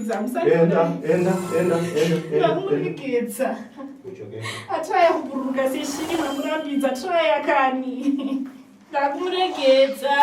Ndakumuregedza Enda, enda, enda, enda. Ndakumuregedza. Atraya kubhururuka seshiri mamurambidza traya kani. Ndakumuregedza.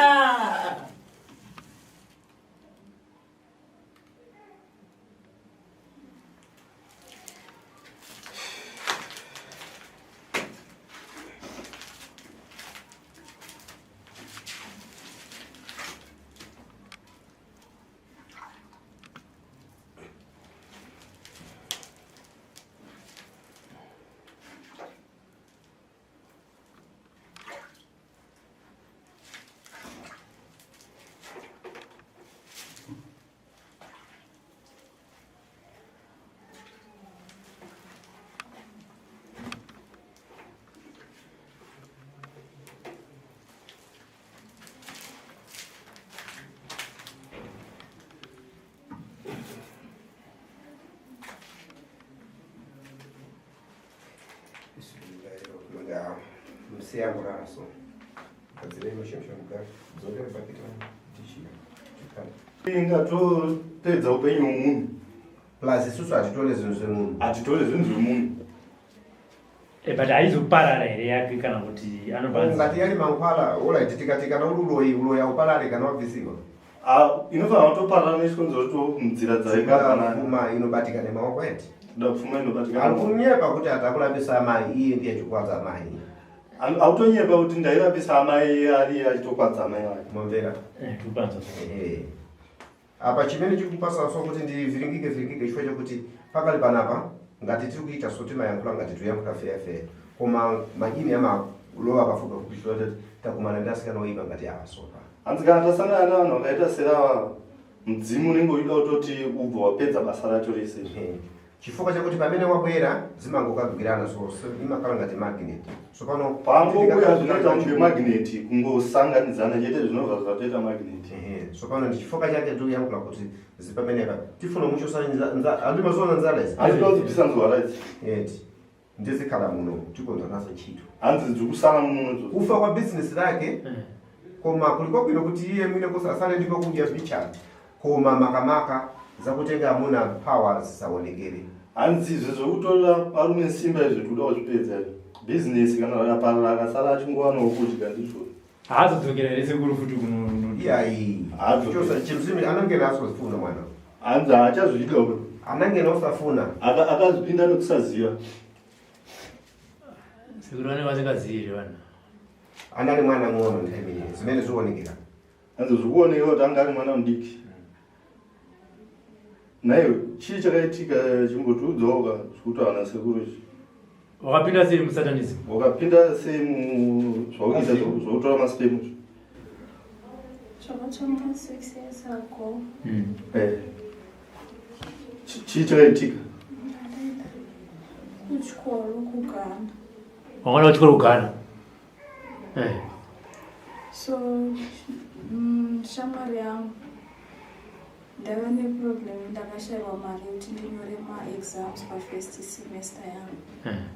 Musiya murara so gadzirei mushemshe mugari dzokere bhaketi tichiya Ingatopedza upenyu hwemunhu. Plus isusu hatitore zvinhu zvemunhu. Hatitore zvinhu zvemunhu. Eh, but aizoparara here yake kana kuti anobva Ngati yari mankwala, alright tikati kana uri uroyi, uroyi hauparare kana wabvisiwa. Ah, inofanira kutoparara nechikonzero to nzira dzaingabva Pfuma inobatika nemaoko eti. Da pfuma inobatika. Ari kunyepa kuti atakurapisa amai, iye ndiye achikwadza amai. Autonyepa kuti ndairapisa amai ari achitokwadza amai vake. Mamvera. Eh, tikupanzwa. Eh. Apa chimene chiri kupasa so kuti ndivhiringike vhiringike chifukwa chekuti pakali panapa ngati tiri kuita so timayankhula ngati tikuyankhula fair fair koma majini amalowa pafupi pafupi chifukwa choti takumana ndi asikana oyipa ngati awa sopa. Hanzi kana tasangana navanhu vakaita seava mudzimu unenge uchida kutoti ubva wapedza basa racho rese. Eh. Chifukwa chakuti pamene wabwera zimangokagwirana so so imakhala ngati magnet. So pano Pangouya zvinoita kunge magnet kungosanganidzana chete zvinobva zvatoita magnet. Ehe, so pano ndi chifukwa chake tikuyankhula kuti zipamenepa tifuna muchosa andimazoona nzala izi. Hanzi toda kudzibvisa nzwara idzi. Eti ndizikhala muno tikonza nazo ntchito. Hanzi dzikusara muno idzo. Kufa kwa business lake koma kuli kwabwino kuti iye mwine kosa asale ndipo kudya mbichana koma makamaka zakutenga amuna powers zaonekere. Hanzi izvi zvekutorera varume simba izvi tikuda kuzvipedza izvi. Business kana rakaparara akasara achingowanawo kudya ndizvo. Haazodzokera here sekuru futi kuno Iyayi. Haadzoki. Chosa chimzimi anangena asozifuna mwana. Hanzi haachazviita uyo. Anangena usafuna. Akazvipinda nekusaziva. Sekuru vanenge vasingazivi here vanhu. Anali mwana ng'ono nthawi imeneyo zimene zikuonekera. Hanzi zvikuoneka kuti anga ari mwana mudiki. Naiwe chii chakaitika chimbotiudzawo ka zvikuti ana sekuru izvi. Wakapinda sei musatanism? Wakapinda sei mu zvaukuita zvokutora masperm izvi? Zvakatanga 6 years ago. Eh. Chii chakaitika? Ndakaenda kuchikoro kuGhana. Wakaenda kuchikoro kuGhana? Eh. So shamwari yangu ndaiva neproblem ndakashaiwa mari yekuti ndinyore maexams pafirst semester yangu.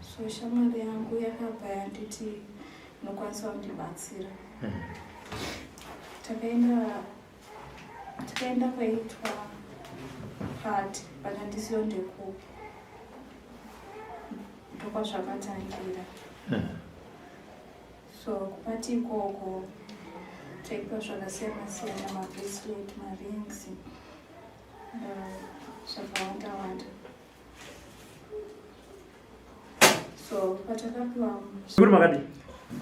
So shamwari yangu yakabva yanditi unokwanisa kundibatsira. Takaenda takaenda kwaitwa party but handisiyo ndekupi ndokwazvakatangira. So kupati ikoko taipiwa zvakasiyana siyana mabracelet, marings zvakawanda wanda. So patakapiwa Sekuru makadii?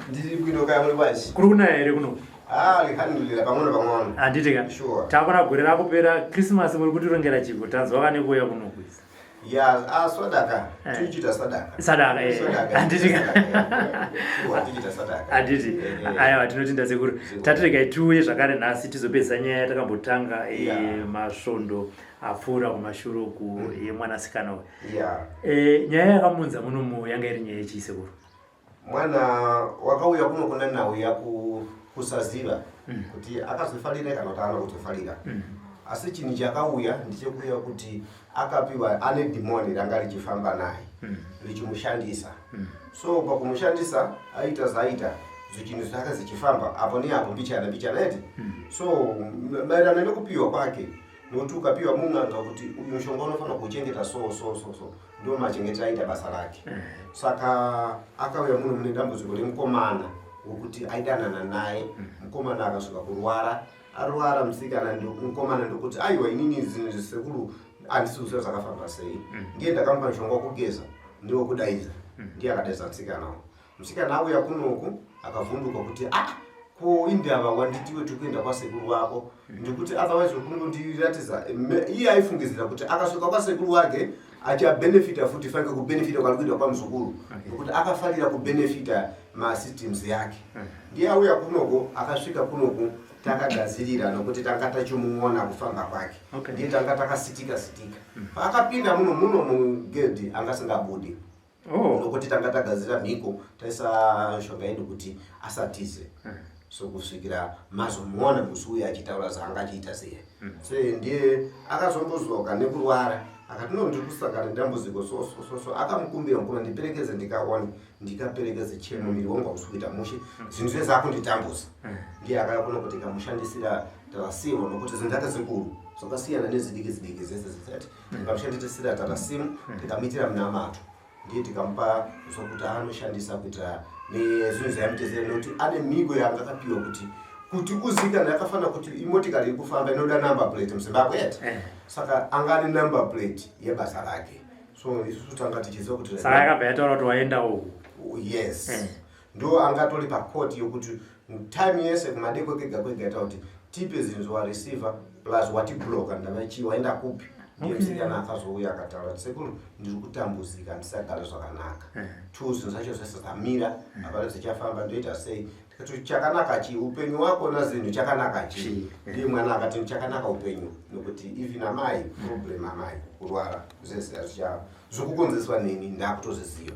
Ndiri bwino kaya muli bwanji? Kuri kunaya here kuno? Ah, alhamdulillah pang'ono pang'ono. Handiti ka? Sure. Takona gore rakupera Christmas muri kutirongera chipo tanzwa kane kuuya kuno kuisa. Ya, ah sadaka. Eh. Tichita sadaka. Sadaka eh. Sadaka. Handiti ka? Sadaka, Sure, tichita sadaka. Handiti. Eh, eh. Aiwa tinotenda sekuru. Sekuru. Tatiregai tiuye zvakare nhasi tizopedzisa nyaya yatakambotanga eh, Yeah. masvondo apfuura kumashure uku yemwanasikana uyu. Yeah. Eh, nyaya yakamunza munomu yanga iri nyaya yechii sekuru? Mwana wakauya kuno kuna nauya kusaziva kuti akazofarira kana kuti haana kuzofarira. Asi chinhu chakauya ndechekuya kuti akapiwa ane dhimoni ranga richifamba naye richimushandisa. So pakumushandisa aita zvaita zvichinhu zvake zvichifamba apo neapo mbichana mbichana eti. So maererano nekupiwa kwake Nokuti ukapiwa mun'anga kuti uyu mushonga unofanira kuchengeta so so so so, ndo machengetero aita basa rake. Saka akauya muno mune dambudziko remukomana wekuti aidanana naye. Mukomana akasvika kurwara, arwara musikana, mukomana ndokuti, "Aiwa, inini zvinhu zvisekuru handisi kuziva zvakafamba sei." Ndiye ndakamupa mushonga wekugeza ndewekudaidza, ndiye akadaidza musikana. Musikana auya kunoku akavhunduka kuti, "Ah, ko indava wanditiwe tiri kuenda kwasekuru wako?" Ndikuti otherwise kungondiratidza iye aifungidzira kuti akasvika kwasekuru wake achabenefita futi, fanike kubenefita kwari kuita kwamuzukuru, nekuti akafarira kubenefita masystems yake. Ndiye auya kunoko, akasvika kunoku takagadzirira nokuti tanga tachimuona kufamba kwake. Ndiye tanga takasitika sitika. Paakapinda muno mugedhi angasingabudi nokuti tanga tagadzira mhiko, taisa shonga yedu kuti asatize. So kusvikira mazomuona musi uyu achitaura zvaanga achiita sei. So ndiye akazombozoka nekurwara, akati, "No, ndiri kusangana nedambudziko so so so so." Akamukumbira mukoma, "Ndiperekedze ndikaone, ndikaperekedze chemo, miri wangu hausi kuita mushe, zvinhu zvese akunditambudza." Ndiye akauya kuno kuti ikamushandisira tarasimu, nokuti zvinhu zvake zvikuru zvakasiyana nezidiki zidiki zvese zvisati. Tikamushandisira tarasimu, tikamuitira munamato, ndiye tikamupa zvokuti anoshandisa kuitira nezvinhu zvaimutezera, nekuti ane mhiko yaanga akapiwa kuti uzikanwe. Yakafanira kuti imotikari iri kufamba inoda number plate muZimbabwe yet. Saka anga ane number plate yebasa rake, so isusu tanga tichiziva kuti Saka yakabva yataura kuti waenda uku. Yes. Ndo angatori pakoti yokuti time yese kumadeko kega kwega ita kuti tipe zvinhu zvawareceiver plus watibloka ndavachi waenda kupi. Ndiye musikana akazouya akataura kuti, "Sekuru, ndiri kutambudzika, handisagara zvakanaka. Two, zvinhu zvacho zvese zvamira, hapana zvichafamba, ndoita sei?" Tikati, "Chakanaka chii? Upenyu wako nazinhu chakanaka chii?" Chii? Ndiye mwana akati, "Chakanaka upenyu, nokuti even amai problem, amai kurwara zvese hazvicha zvikukonzeswa neni, ndakutozviziva."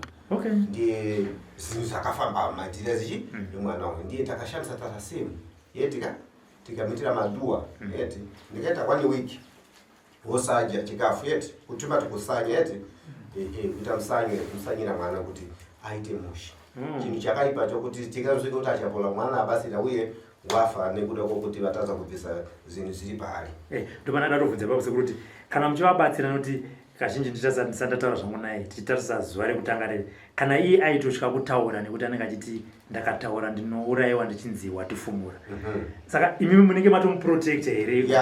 Ndiye zvinhu zvakafamba maitira zichi nemwana uyu. Ndiye takashandisa tarasimu yetika, tikamitira madhuwa yeti, ndikaita one week wosadya chikafu yeti, kutuma tikusanya yeti, kuita musanyo, musanyira mwana kuti aite mushe. Chinhu chakaipa chokuti tikazvika kuti achapola mwana abasira uye wafa nekuda kwokuti vatadza kubvisa zvinhu zviri paari. Ndopana ndatovhunza ipapo sekuru kuti kana muchivabatsira, nokuti kazhinji ndisati ndataura zvangu naye, tichitarisa zuva rekutanga rere, kana iye aitotya kutaura nekuti anenge achiti, "Ndakataura ndinourayiwa, ndichinzi watifumura." Saka imimi munenge matomuprotecta here kuti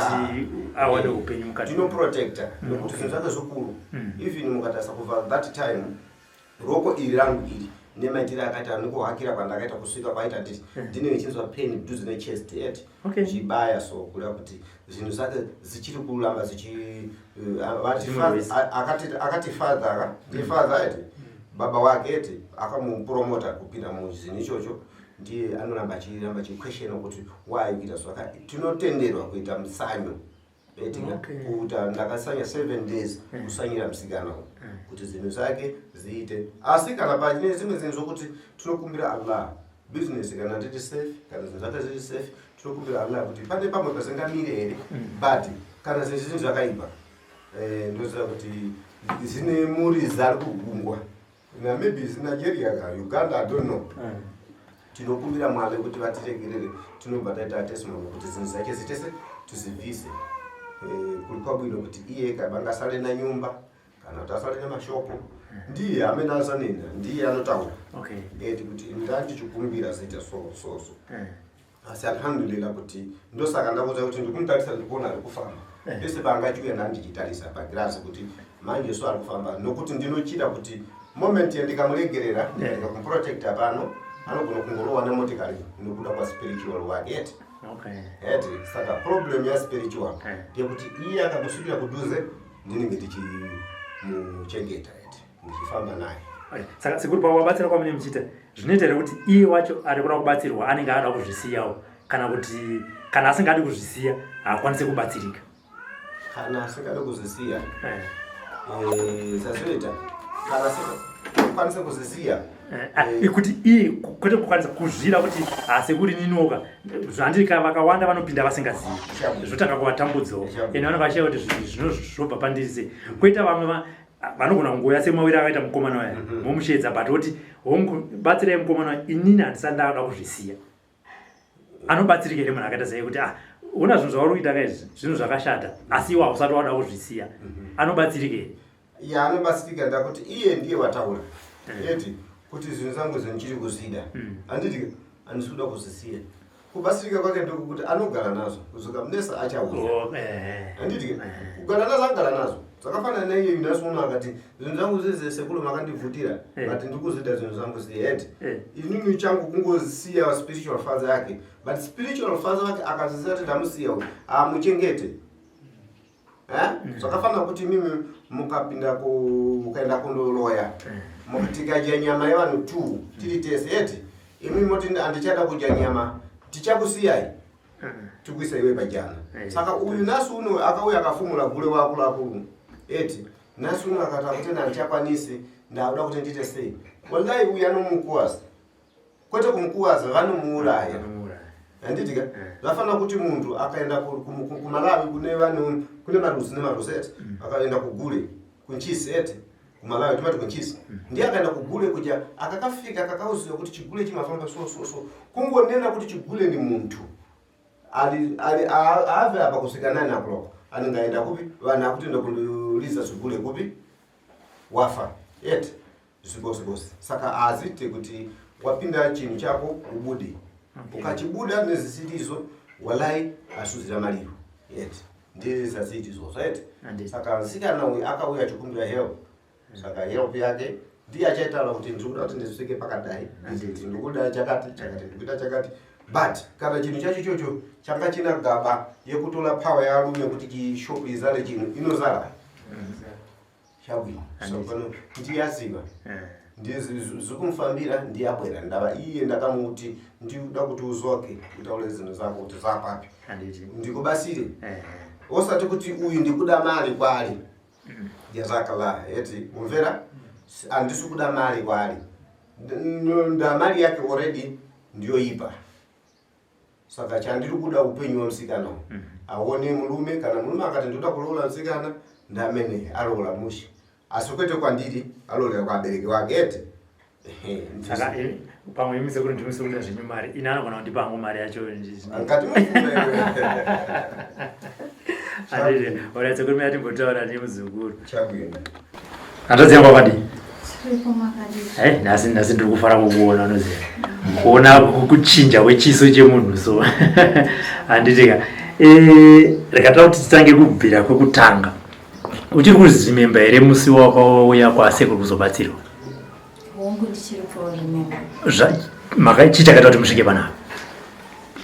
awane upenyu mukati? Tinoprotecta nekuti zvinhu zvake zvikuru. Even mukatarisa kubva that time, roko iri rangu iri nemaitiro akaita nekuhakira kwandakaita kusvika kwaita nditi ndine ndichinzwa pain dhuze nechest yet, chibaya. So kuda kuti zvinhu zvake zichiri kuramba zichi vati Zvimurwisa. Akati father ka, ndiye father eti, baba wake eti, akamupromota kupinda muzvinhu ichocho. Ndiye anoramba achiramba achiquestiona kuti why kuita zvaka. Tinotenderwa kuita musanyo etika, kuita ndakasanya 7 days kusanyira musikana uyu kuti zvinhu zvake ziite. Asi kana pachine zvimwe zvinhu zvokuti tinokumbira Allah, business kana tiri safe, kana zvinhu zvake zviri safe, tinokumbira Allah kuti pane pamwe pasingamire here. But kana zvinhu zvakaipa, ndoziva kuti zvine murizi ari kugungwa na maybe is Nigeria ka Uganda, I don't know. Tinokumbira Mwari kuti vatiregerere. Tinobva taita testimony kuti zvinhu zvake zitese tizibvise. Kuri kwabwino kuti iye kabangasale na nyumba kana kuti asale nemashoko, ndiye amene azanena, ndiye anotaura eti kuti ndandichikumbira zita so so so. Asi alhamdulillah kuti ndosaka ndakuudza kuti ndikumutarisa, ndikuona ari kufamba. Pese paangachiuya ndandichitarisa pagirazi kuti manje so ari kufamba, nokuti ndinochida kuti moment yandikamuregerera, ndikamuprotecta pano, anogona kungorohwa nemotikari nokuda kwaspiritual wake eti. Eti saka problem yaspiritual ndeyekuti iye akangosvikira kudhuze, ndinenge ndichimuchengeta eti, ndichifamba naye. Okay. Saka sekuru, pakuvabatsira kwamune muchiita, zvinoita here kuti iye wacho ari kuda kubatsirwa anenge ada kuzvisiyawo, kana kuti kana asingadi kuzvisiya haakwanisi kubatsirika? Kana asingadi kuzvisiya, sazvinoita kana asingakwanise kuzvisiya. Kuti iye kwete kukwanisa kuzvira kuti hasekuri ninoka zvandiri vakawanda vanopinda vasingazivi, zvotanga kuvatambudzawo, ende vanenge vachiya kuti zvinhu zvinobva pandiri sei. Kwoita vamwe vanogona kungouya semawiri akaita mukomana waya, momushedza, but oti, "Hongu, batsirai mukomana waya, inini handisati ndakada kuzvisiya." Anobatsirika here munhu akaita sei kuti ah Una zvinhu zvauri kuita ka izvi zvinhu zvakashata asi iwe hausati wada kuzvisiya. Anobatsirika here? Ya, anobatsirika ndakuti iye ndiye wataura eti kuti zvinhu zangu zvinhu kuzvida. Handiti handisi kuda kuzvisiya. Kubatsirika kwake ndokuti anogara nazvo kudzoka munesa achauya. Oh, eh. Handiti kugara nazvo, angara nazvo zvakafanana naiye ndasuona akati zvinhu zvangu zvize sekuru makandibvutira, but ndikuzvida zvinhu zvangu ziheti. Inini changu kungosiya spiritual father yake, but spiritual father wake akaziziva kuti ndamusiya uyu amuchengete. Eh? Zvakafanana kuti imimi mukapinda mukaenda kundoloya, tikadya nyama yevanhu two tiri tese eti, imimi moti handichada kudya nyama, tichakusiyai tikuisa iwe pajana. Saka uyu nasi uno akauya akafumura gule wakulu akulu eti, nasi uno akati akutenda handichakwanisi, ndakuda kuti ndiite sei? Wallahi, uyu anomukuwaza, kwete kumukuwaza, vanomuuraya. Anomuuraya. Handiti ka zvafanira kuti munhu akaenda kuMalawi kune vanhu, kune marudzi nemarudzi eti, akaenda kugule kunchisi eti, kuMalawi timati kunchisi, ndiye akaenda kugule kuja akakafika akakauziva kuti chigule chimafamba so so so, kungonena kuti chigule ni muntu ali ali ave apa kusvika 9 o'clock anenge aenda kupi, vanhu akutoenda kundoliza zvigule kupi, wafa eti zvibosi. Saka hazite kuti wapinda chinhu chako ubude. Ukachibuda nezvisirizo, walai asuzira mariro eti, ndezvaziiti izvozvo eti. Saka musikana uyu akauya achikumbira help, saka help yake ndiye achaitaura kuti ndiri kuda kuti ndisvike pakadai, ndiri kuda chakati chakati, ndiri kuita chakati, but kana chinhu chacho ichocho changa china gaba yekutora power yarume kuti chishopu izare, chinhu inozara chabwino. So pano ndiyaziva ndizikumufambira, ndiyabwera ndava iye ndakamuti ndikuda kuti uzoke utaure zvinhu zako kuti zvapapi, ndikubasire, osati kuti uyu ndikuda mari kwaari. Jazakallah eti, mumvera, handisi kuda mari kwaari. Ndamari yake already ndiyoipa, saka chandiri kuda upenyu hwemusikana uyu, aone murume. Kana murume akati ndoda kuroora musikana, ndamene aroora mushe, asi kwete kwandiri, aroorera kuabereki wake ete. Ehe, Saka pamwe imi sekuru ndimi sekuda zvenyu mari, ini anogona kundipa hangu mari yacho. Ngatimufunga iwe. Handiti alright sekuru, mina timbotaura nemuzukuru. Chabwino. Hanzvadzi yangu, wakadii? Tiripo, makadii? Eh, nhasi ndiri kufara kukuona, unoziva kuona kuchinja kwechiso chemunhu so, handitika? Rega toda kuti titange kubvira kwekutanga. Uchiri kuzvimemba here musi wakauya kwasekuru kuzobatsirwa? Hongu, ndichiri kuremember. Chii chakaita kuti musvike panapa?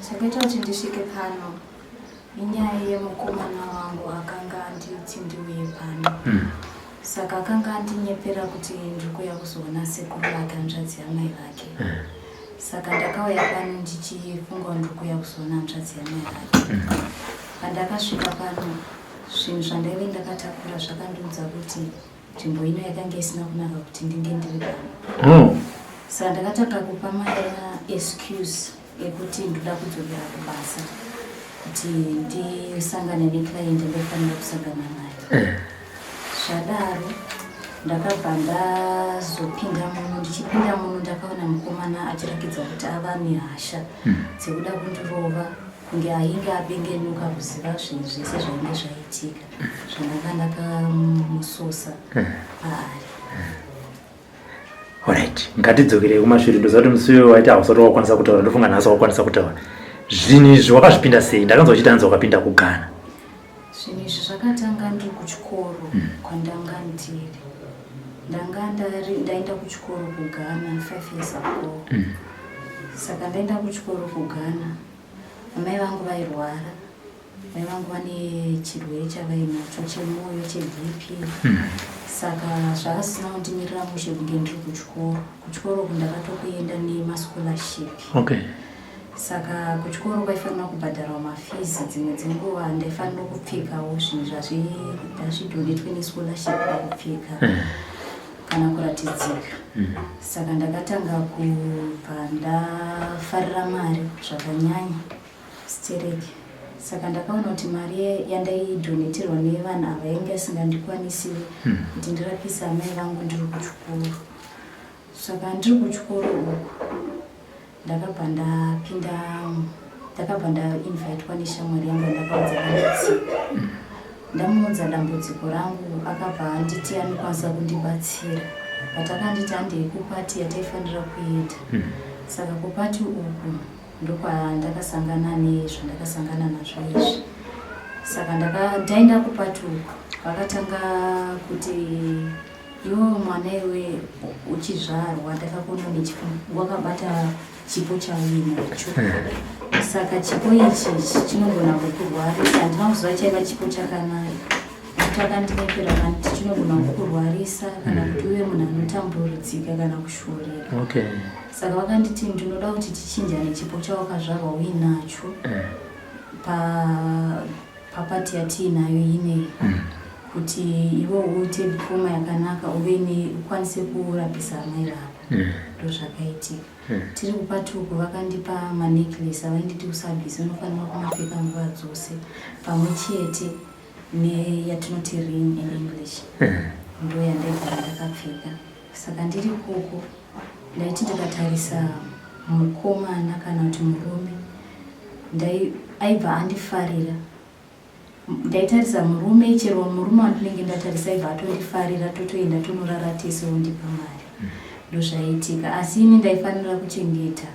Chakaita kuti ndisvike pano inyaya yemukomana wangu akanga anditi ndiuye pano. Saka akanga andinyepera kuti ndiri kuuya kuzoona sekuru vake, hanzvadzi yamai vake. Saka ndakauya pano ndichifunga kuti ndiri kuuya kuzoona hanzvadzi yamai vake. Pandakasvika pano, zvinhu zvandaive ndakatakura zvakandiudza kuti nzvimbo ino yakanga isina kunaka kuti ndinge ndiri pano. Saka ndakatanga kupa maexcuse ekuti ndoda kudzokera kubasa kuti ndisangane neclient ndofanira kusangana naye. Zvadaro ndakabva ndazopinda muno. Ndichipinda muno ndakaona mukomana achirakidza kuti ava nehasha dzekuda kundirova, kunge ainge abengenuka kuziva zvinhu zvese zvainge zvaitika zvandanga ndakamusosa paari. Alright, ngatidzokerei kumashure. Ndoziva kuti musi uyo waita hausati wakwanisa kutaura, ndofunga nhasi wakwanisa kutaura. Zvinhu izvi wakazvipinda sei? Ndakanzwa uchiti hanzi wakapinda kuGhana. Zvinhu izvi zvakatanga ndiri kuchikoro kwandanga ndiri. Ndanga ndaenda kuchikoro kuGhana 5 years ago. Saka ndaenda kuchikoro kuGhana, amai vangu vairwara. Mai vangu vane chirwere chavainacho chemwoyo, cheBP. Saka zvakasina kundimirira mushe kunge ndiri kuchikoro. Kuchikoro uku ndakatokuenda nemascholarship. Saka kuchikoro kwaifanira kubhadharwa mafees, dzimwe dzenguva ndaifanira kupfekawo zvinhu zvazvidonetwe nescholarship pakupfeka kana kuratidzika. Saka ndakatanga kubva ndafarira mari zvakanyanya stereki. Saka ndakaona kuti mari yandaidoneterwa nevanhu ava yainge isingandikwanisiwe kuti ndirapise amai vangu ndiri kuchikoro. Saka ndiri kuchikoro uku ndakabva ndapinda. Ndakabva ndainvitwa neshamwari yangu yandakaudza dambudziko. Ndamuudza dambudziko rangu akabva anditi anokwanisa kundibatsira but akanditi handei kupati yataifanira kuenda. Saka kupati uku ndokwandakasangana nezvandakasangana nazvo izvi. Saka ndaenda kupati uku vakatanga kuti iwewe mwana iwe uchizvarwa ndakakuona wakabata chipo chauinacho saka chipo ichi chinogona kukurwarisa. Handina kuziva chaiva chipo chakanaka nekuti akandinepera kanti chinogona kukurwarisa kana kuti uve munhu anotambudzika kana kushorera. Saka vakanditi ndinoda kuti tichinjane chipo chawakazvarwa uinacho papati yatiinayo ineyi, kuti iwe uite pfuma yakanaka uve ukwanise kurapisa amai vako. Ndozvakaitika. Tiri kupati uku vakandipa manecklace avainditi usabvise, unofanira kumapfeka nguva dzose, pamwe chete neyatinoti ring in English, ndo yandaigara ndakapfeka. Saka ndiri ikoko ndaiti ndikatarisa mukomana kana kuti murume aibva andifarira. Ndaitarisa murume, chero murume wandinenge ndatarisa aibva atondifarira, totoenda tonorara tese, ondipa mari. Ndozvaiitika. Asi ini ndaifanira kuchengeta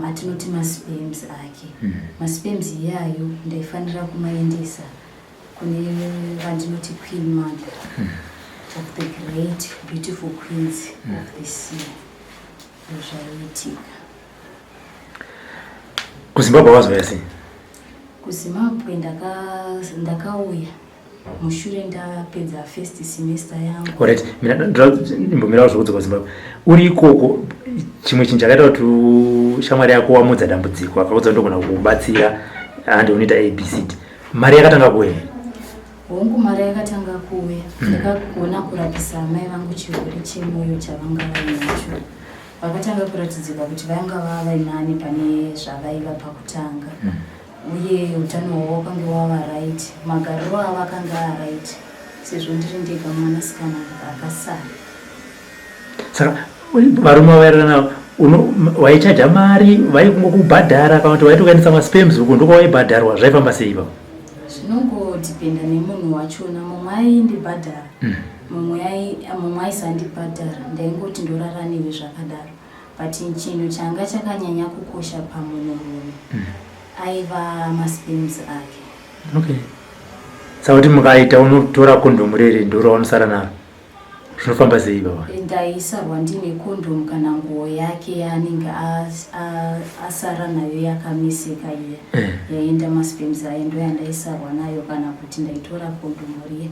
atinoti masperms ake. Masperms iyayo ndaifanira kumaendesa kune vandinoti Queen Mother of the great beautiful queens of the sea. Ndozvaiitika. KuZimbabwe wazouya sei? KuZimbabwe ndakauya mushure ndapedza first semester yangu. Alright, imbomirawo zvekudzoka kuZimbabwe. Uri ikoko, chimwe chinhu chakaita kuti shamwari yako wamudza dambudziko akaudza ndogona kukubatsira handi unoita ABCD, mari yakatanga kuuya here? Hongu, mari yakatanga kuuya. Ndakagona kurapisa amai vangu chirwere chemwoyo chavanga vainacho. Vakatanga kuratidzika kuti vanga vava nani pane zvavaiva pakutanga, uye utano hwavo wakange wava right, magariro avo akanga aright, sezvo ndiri ndega mwanasikana akasara. Saka varume vairara navo waichaja mari, vaikungokubhadhara, kana kuti waiti ukaendesa masperms uko ndokwawaibhadharwa? Zvaifamba sei ipapo? Zvinongodhipenda nemunhu wachona. Mumwe aindibhadhara, mumwe aisandibhadhara. Ndaingoti ndorara newe zvakadaro, but chinhu changa chakanyanya kukosha pamunhurume aiva masperms ake. Okay, saka kuti mukaita unotora kondomu rere ndoraunosara naro, zvinofamba sei baba? Ndaisarwa ndine kondomu kana nguo yake yaanenge asara nayo yakamisika iya yaenda masperms aya, ndo yandaisarwa nayo, kana kuti ndaitora kondomu riya.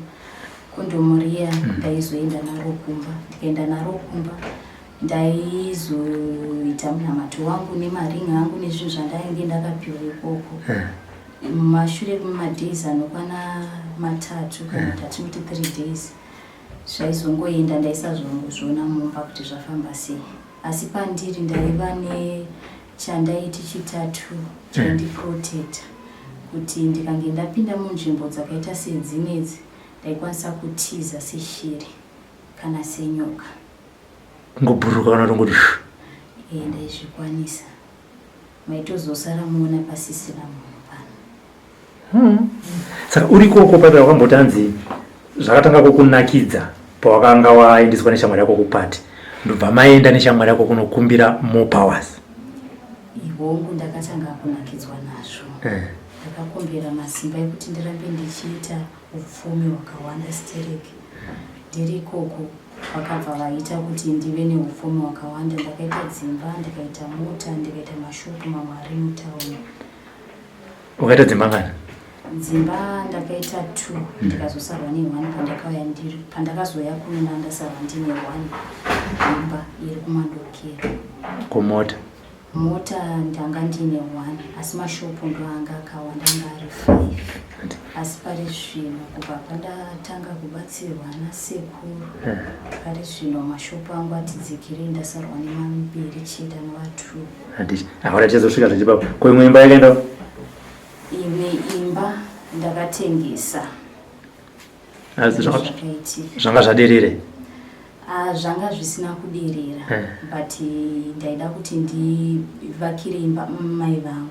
Kondomu riya ndaizoenda naro kumba. Ndikaenda naro kumba ndaizoita munamato wangu nemaringi angu nezvinhu zvandainge ndakapiwa ikoko. Mumashure memadays anokwana 3 kana kuti atinoti 3 days zvaizongoenda, ndaisazongozviona mumba kuti zvafamba sei. Asi pandiri ndaiva nechandaiti chitatu chaindiprotecta kuti ndikange ndapinda munzvimbo dzakaita sedzinedzi ndaikwanisa kutiza seshiri kana senyoka. Kungobhuruka kana tongoti shu? E, ndaizvikwanisa. Maitozosara muona pasisina munhu pano. Saka uri ikoko paipa wakamboti anzi zvakatanga kukunakidza pawakanga waendeswa neshamwari yako kupati, ndobva maenda neshamwari yako kunokumbira more powers? Hongu, ndakatanga kunakidzwa nazvo. Ndakakumbira masimba ekuti ndirambe ndichiita upfumi hwakawanda stereki. Ndiri ikoko vakabva vaita kuti ndive neupfumi hwakawanda. Ndakaita dzimba, ndikaita mota, ndikaita mashopu mamwe ari mutauni. Wakaita dzimba ngani? Dzimba ndakaita two, ndikazosarwa neone pandakauya. Ndiri pandakazoya kuno ndandasarwa ndine one imba iri kumadokero. Kumota? Mota ndanga ndine one, asi mashopu ndo anga akawanda, anga ari five. Asi pari zvino, kubva pandatanga kubatsirwa nasekuru, pari zvino mashopu angu atidzikirei, ndasarwa nemambiri chete anova two. Handiti haura tichazosvika zvechipapo. Ko imwe imba yakaenda? Imwe imba ndakatengesa. Asi Zvakaitika. Zvanga zvaderere? Ah, zvanga zvisina kuderera, but ndaida kuti ndivakire imba mai vangu.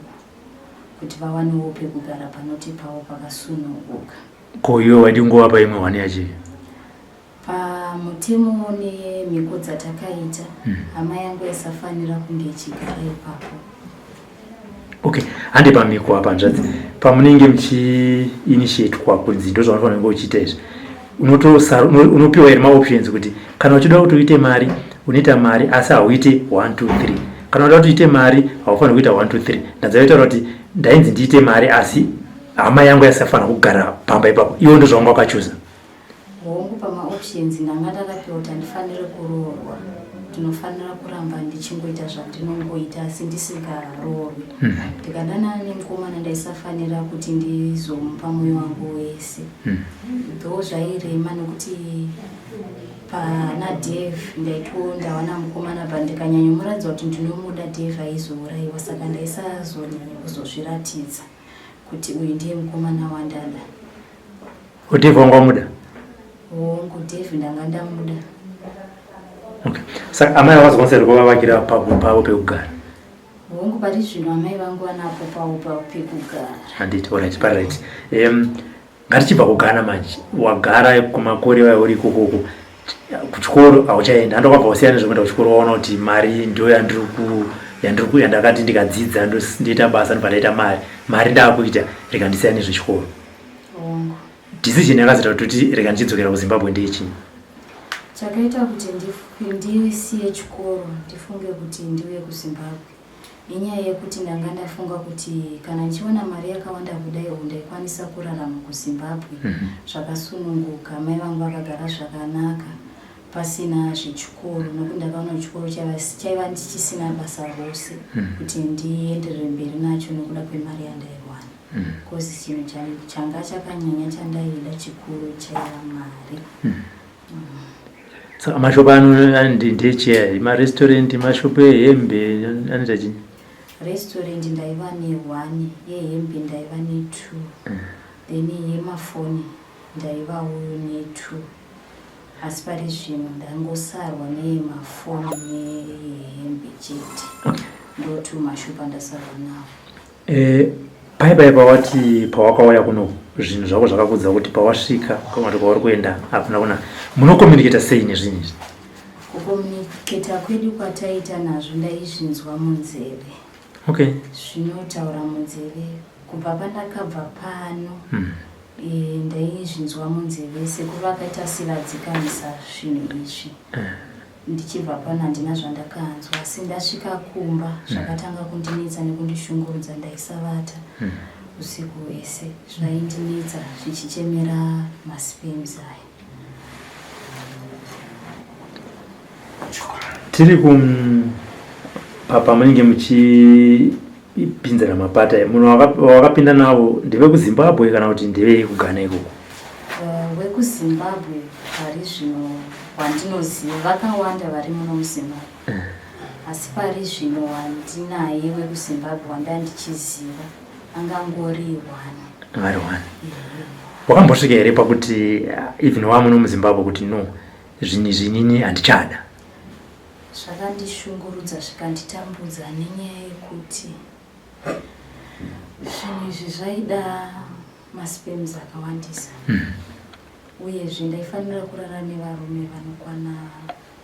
kuti vawanewo pekugara panoti pavo pakasununguka. Ko iwe waidi kungovapa imwe hwani yacho? Pamutemo nemhiko dzatakaita, hama yangu yaisafanira kunge ichigara ipapo. Okay, hande pamhiko apa, hanzvadzi. Pamunenge muchiinitiatwa kunzi ndo zvaunofanira kunge uchiita izvi, unopiwa here maoptions kuti kana uchida kuti uite mari, unoita mari, asi hauite 1 2 3? Kana uda kuti uite mari, haufaniri kuita 1 2 3. Ndadzaitaura kuti ndainzi ndiite mari, asi hama yangu yaisafanira kugara pamba ipapo. Iwo ndo zvawanga wakachuza? Hongu, pamaoptions ndanga ndakapiwa kuti handifaniri kuroorwa, ndinofanira kuramba ndichingoita zvandinongoita asi ndisingaroorwi. Ndikadanana nemukomana, ndaisafanira kuti ndizomupa mwoyo wangu wese, though zvairema nokuti pana Dave ndaito ndawana mukomana, but ndikanyanyomuratidza kuti ndinomuda, Dave aizourayiwa, saka ndaisazonyanya kuzozviratidza kuti uyu ndiye mukomana wandada. Dave wanga wamuda? Hongu, Dave ndanga ndamuda. Okay, saka amai vakazokwanisa here kuvavakira pavo pekugara? Hongu, pari zvino amai vangu vanapo pavo pekugara. Handiti? Alright, paright. Ngatichibva kuGhana manje. Wagara kumakore vaya uri ikokoko, kuchikoro hauchaenda, hando kwabva usiyana nezvekuenda kuchikoro. Waona kuti mari ndo yandiri yandakati ndikadzidza ndoita basa, ndobva ndaita mari, mari ndaakuita, rega ndisiyane nezvechikoro. Hongu. Decision yakazoita kuti rega ndichidzokera kuZimbabwe ndeyechii? Chakaita kuti ndisiye chikoro, ndifunge kuti ndiuye kuZimbabwe, nenyaya yekuti ndanga ndafunga kuti kana ndichiwana mari yakawanda kudai, ndaikwanisa kurarama kuZimbabwe zvakasununguka, mai vangu vakagara zvakanaka pasina zvechikoro, nokuti ndakaona chikoro chaiva chisina basa rose kuti ndienderere mberi nacho nokuda kwemari yandaiwana, because chinhu changa chakanyanya chandaida chikuru chaiva mari. Saka mashopu ano ndechiya marestaurant, mashopu ehembe, anoita chii? Restaurant ndaiva ne1, yehembe ndaiva ne2, then yemafoni ndaivawo ne2, asi pari zvino ndangosarwa neyemafoni neyehembe chete. Ndo two mashopu andasarwa nawo. Pai pai pawati pawakauya kuno, zvinhu zvako zvakakudza kuti pawasvika kamati kwauri kuenda hakuna kuna munokomuniketa sei nezvinhu izvi? Kukomuniketa kwedu kwataita nazvo, ndaizvinzwa munzeve. Zvinotaura munzeve kubva pandakabva pano. Ndaizvinzwa munzeve sekuru vakaita sevadzikamisa zvinhu izvi. Ndichibva pano handina zvandakanzwa, asi ndasvika kumba zvakatanga kundinetsa nekundishungurudza. Ndaisavata usiku hwese, zvaindinetsa zvichichemera masperms aya. Tiri ku pamunenge muchipinzana mapata, munhu wawakapinda navo ndevekuZimbabwe kana kuti ndevekuGhana ikoko? WekuZimbabwe pari zvino wandinoziva, vakawanda vari muno muZimbabwe, asi pari zvino wandinaye wekuZimbabwe wanda ndichiziva angangori one. Vari one. Wakambosvika here pakuti even wamuno muZimbabwe kuti, "No, zvinhu izvi inini handichada"? Zvakandishungurudza zvikanditambudza nenyaya yekuti zvinhu izvi zvaida masperms akawandisa, uyezve ndaifanira kurara nevarume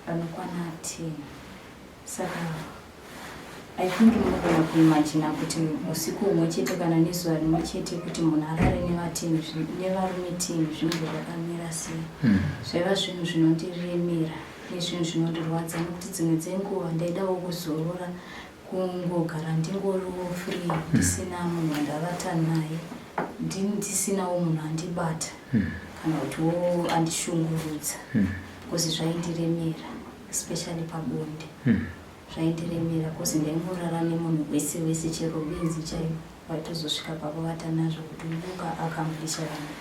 vanokwana 10. Saka I think munogona kuimagina kuti usiku humwe chete kana nezuva rimwe chete kuti munhu arare nevarume 10 zvinenge zvakamira sei. Zvaiva zvinhu zvinondiremera nezvinhu zvinondirwadza, nekuti dzimwe dzenguva ndaidawo kuzorora, kungogara ndingoriwo free, ndisina munhu wandavata naye, ndisinawo munhu andibata kana kutiwo andishungurudza, because zvaindiremera, especially pabonde. Zvaindiremera because ndaingorara nemunhu wese wese, chero benzi chaivo waitozosvika pakuvata nazvo kuti uka accomplisha vanhu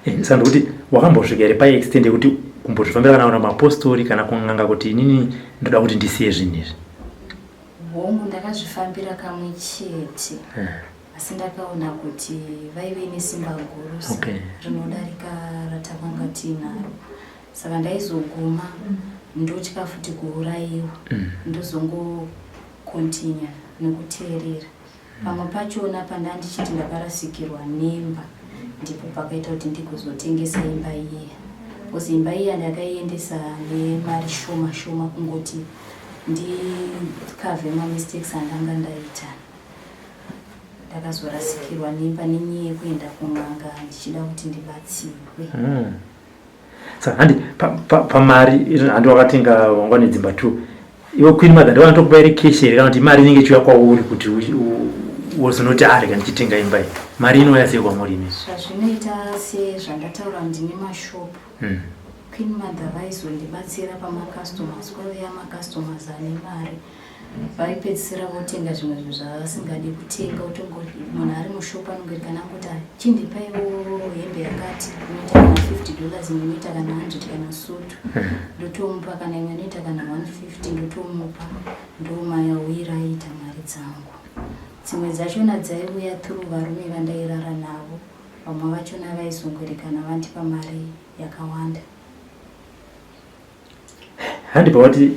10. Saka ndikuti wakambosvika here paextent yekuti kumbozvifambira kana kuna mapostori kana kun'anga kuti, "Inini ndoda kuti ndisiye zvinhu izvi"? Hongu, ndakazvifambira kamwe chete, asi ndakaona kuti vaive nesimba gurusa rinodarika ratakanga tiinaro, saka ndaizoguma ndotya futi kuurayiwa, ndozongokontinya nokuteerera. Pamwe pachona pandandichiti ndakarasikirwa nemba ndipo pakaita kuti ndigozotengesa imba iya because imba iya ndakaiendesa nemari shoma shoma kungoti ndikavhe mamistakes andanga ndaita. Ndakazorasikirwa nemba nenyaya yekuenda kun'anga ndichida kuti ndibatsirwe. Saka handi pamari pa, pa handi wakatenga wanga une dzimba two iwe queen mother ndovanotokupa iri cash here kana kuti mari inenge ichiuya kwauri kuti wozonoti ah rega ndichitenga imba iyi mari inouya sei kwamuri imi zvazvinoita sezvandataura ndine mashop Queen mother vaizondibatsira pamacustomers kwaiuya macustomers ane mari Vaipedzisira votenga zvimwe zvinhu zvavasingadi kutenga utongoti munhu ari mushop anongoti kana angoti ah, chindipaiwo hembe yakati inoita kana 50 dollars imwe inoita kana 100 kana sutu ndotomupa kana imwe inoita kana 150 ndotomupa ndomayawira aiita mari dzangu dzimwe dzachona dzaiuya through varume vandairara navo vamwe vachona vaizongoerekana vandipa mari yakawanda Handi pawati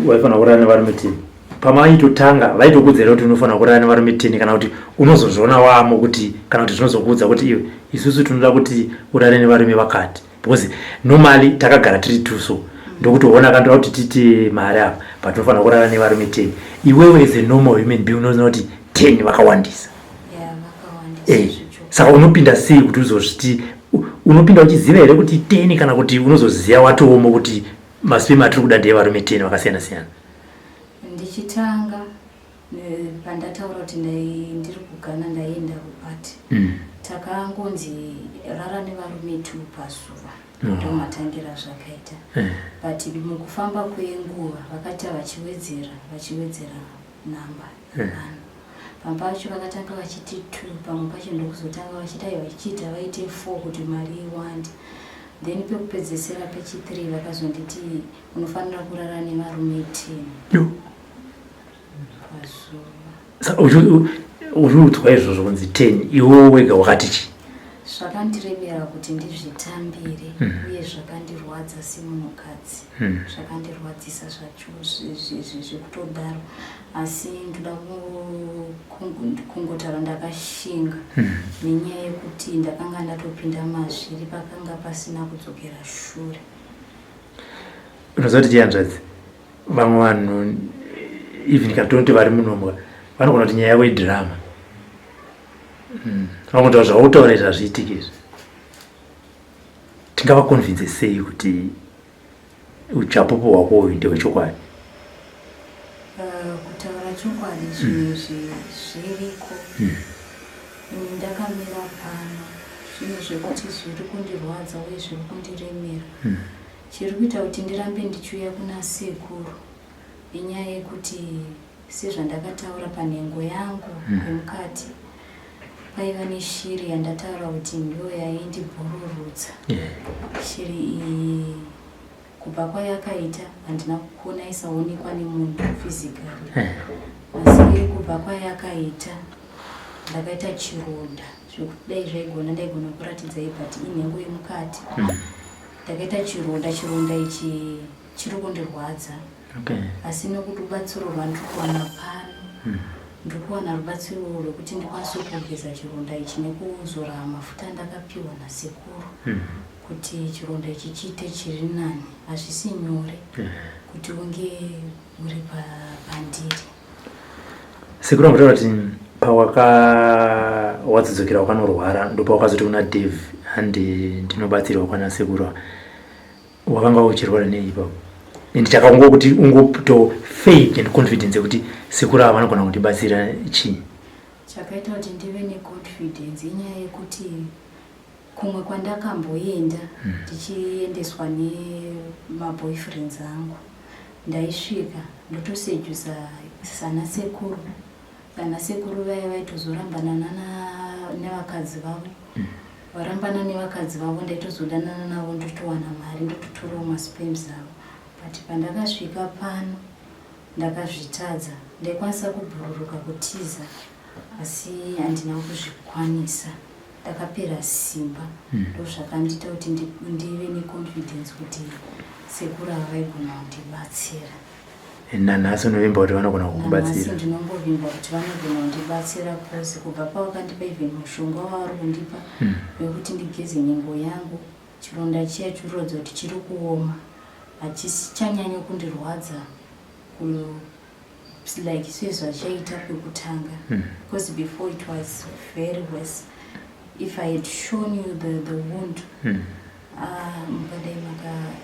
waifanira kurara nevarume ten pamaitotanga vaitokuudza here kuti unofanira kurara nevarume ten kana kuti unozozviona wamo kuti kana kuti zvinozokuudza kuti iwe isusu tinoda kuti urare nevarume vakati because normally takagara tiri tuso ndokuti ona kandoda kuti tiite mari apa but unofanira kurara nevarume ten iwewe as a normal human being unoziva kuti ten vakawandisa eh, saka unopinda sei kuti uzozviti unopinda uchiziva here kuti teni kana kuti unozoziva watoomo kuti maswim atiri kuda ndeevarume teni vakasiyana siyana ndichitanga pandataura kuti ndiri kugana ndaienda kupati Takangonzi rara nevarume two pazuva ndomatangira zvakaita but mukufamba kwenguva vakaita vachiwedzera vachiwedzera number yevanhu pamwe pacho vakatanga vachiti two pamwe pacho ndokuzotanga vachiti aiwa chiita vaite four kuti mari iwande then pekupedzesera pechi three vakazonditi unofanira kurara nevarume ten pazuva uchiudzwa izvozvo kunzi ten iwe wega wakati chii zvakandiremera kuti ndizvitambire uye zvakandirwadza semunhukadzi zvakandirwadzisa zvacho zvekutodaro asi ndoda kungotaura ndakashinga nenyaya yekuti ndakanga ndatopinda mazviri pakanga pasina kudzokera shure unoziva kuti chihanzvadzi vamwe vanhu even katonti vari munombwa vanogona kuti nyaya yavo idrama Vangotaura zvautaura izvi hazviitiki izvi tingavakonvinze sei kuti uchapupu hwako uyu ndehwechokwadi Kutaura chokwadi zvinhu izvi zviriko ini ndakamira pano zvinhu zvekuti zviri kundirwadza uye zviri kundiremera chiri kuita kuti ndirambe ndichiuya kuna sekuru inyaya yekuti sezvandakataura panhengo yangu yemukati paiva neshiri yandataura kuti ndiyo yaindibhururutsa shiri iyi kubva kwayakaita handina kuona isaonekwa nemunhu physically asi kubva kwayakaita ndakaita chironda zvekuti dai zvaigona ndaigona kuratidzai but inhengo yemukati ndakaita chironda chironda ichi chiri kundirwadza okay. asi nekuti rubatsiro rwandiri kuwana pano ndiri kuwana rubatsiro rwekuti ndikwanise kugeza chironda ichi nekuzora mafuta andakapiwa nasekuru kuti chironda ichi chiite chiri nani hazvisi nyore kuti unge uri pandiri sekuru ambotaura kuti pawaka wadzidzokera wakanorwara ndopawakazoti kuna Dave handi ndinobatsirwa kwana sekuru wakanga uchirwara nei ipapo and chakangokuti ungoto faith and confidence yekuti sekuru ava vanogona kundibatsira chii chakaita kuti ndive neconfidence inyaya yekuti kumwe kwandakamboenda ndichiendeswa nemaboyfriends angu ndaisvika ndotosejusa sana sekuru vana sekuru vaya vaitozorambana nevakadzi vavo varambana nevakadzi vavo ndaitozodanana navo ndotowana mari ndototorawo masperms avo but pandakasvika pano ndakazvitadza ndaikwanisa kubhururuka kutiza asi handina kuzvikwanisa ndakapera simba ndozvakandiita kuti ndive neconfidence kuti sekuru ava vaigona kundibatsira. Nanhasi unovimba kuti vanogona kukubatsira? Ndinongovimba kuti vanogona kundibatsira bcause kubva pavakandipa even mushonga wavari kundipa hmm. wekuti ndigeze nhengo yangu, chironda chiya chirirodza kuti chiri kuoma, hachisichanyanyo kundirwadza like sezvachaita kwekutanga hmm. because before it was very worse. If I had shown you the, the wound mm. ah, mukadai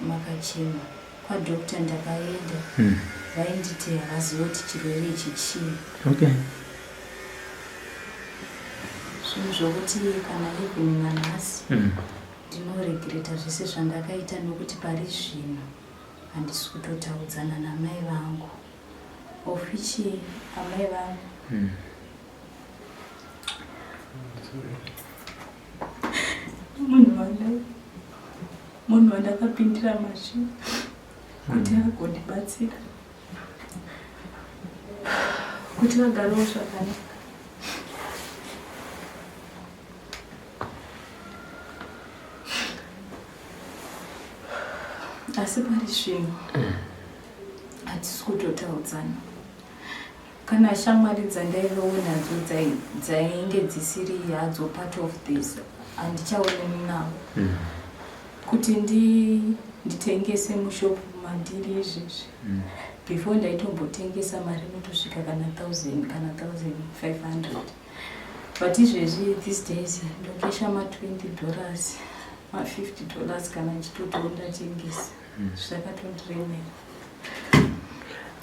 makachema maka kwadoctor ndakaenda mm. vainditi havazivi kuti chirwere ichi chii. Okay. Zvinhu zvokuti kana even nanhasi ndinoregreta zvese zvandakaita nokuti pari zvino handisi kutotaudzana namai vangu, of which amai vangu munhu wandakapindira mazviri kuti agondibatsira kuti vagarewo zvakanaka. Asi pari zvino hatisi kutotaudzana. Kana shamwari dzandaivewo nadzo dzainge dzisiri hadzo part of this, handichaonani navo. Kuti nditengese mushopu mandiri izvezvi, before ndaitombotengesa mari inotosvika kana 1000 kana 1500, but izvezvi these days ndokesha ma$20, ma$50 kana ndichitotiwo ndatengesa. Zvakatondiremera.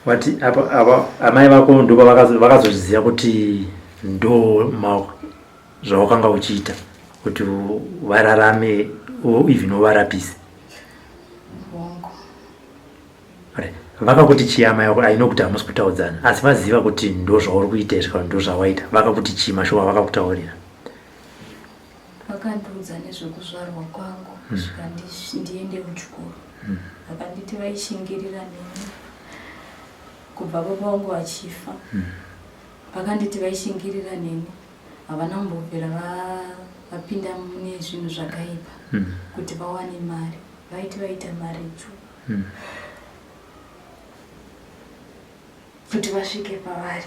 Wati apa apa amai vako ndo vakazozviziva kuti ndo zvawakanga uchiita kuti vararame, even uvarapise? Hongu. Vakakuti chii amai vako aino kuti hamusi kutaudzana, asi vaziva kuti ndo zvauri kuita izvi kana ndo zvawaita? Vakakuti chii, mashoko avakakutaurira? Vakandiudza nezvekuzvarwa kwangu kusvika ndiende kuchikoro. Vakanditi vaishingirira neni kubva baba vangu vachifa. Vakanditi vaishingirira neni, havana kumbobvira vapinda mune zvinhu zvakaipa kuti vawane mari. Vaiti vaita maricho kuti vasvike pavari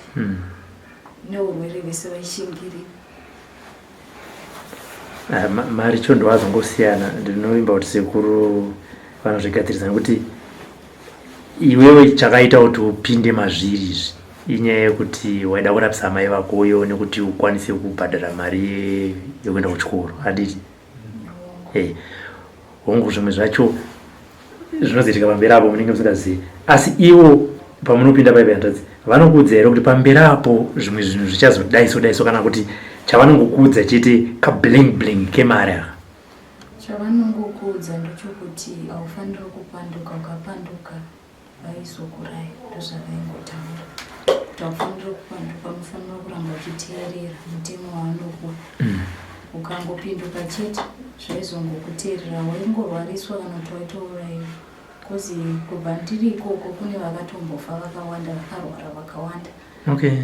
neurwere hwese vaishingirira. Ah, maricho ndo azongosiyana. Ndinovimba kuti sekuru vanozvigadzirisa, nekuti iwewe chakaita kuti upinde mazviri izvi inyaya yekuti waida kurapisa amai vako uyewo nekuti ukwanise kubhadhara mari yekuenda kuchikoro, handiti? Eh, hongu, zvimwe zvacho zvinozoitika pamberi apo munenge musingazivi, asi ivo pamunopinda paipa hanzvadzi vanokuudza here kuti pamberi apo zvimwe zvinhu zvichazodaiso daiso, kana kuti chavanongokuudza chete kabling bling kemari aka? Chavanongokuudza ndechokuti haufaniri kupanduka, ukapanduka vaizokuraya. Ndozvavaingotaura kuti haufaniri kupanduka, unofanira kuramba uchiteerera mutemo waanokupa. Ukangopinduka chete zvaizongokuteerera, waingorwariswa kana kuti waitourayiwa, because kubva ndiri ikoko kune vakatombofa vakawanda, vakarwara vakawanda. Okay,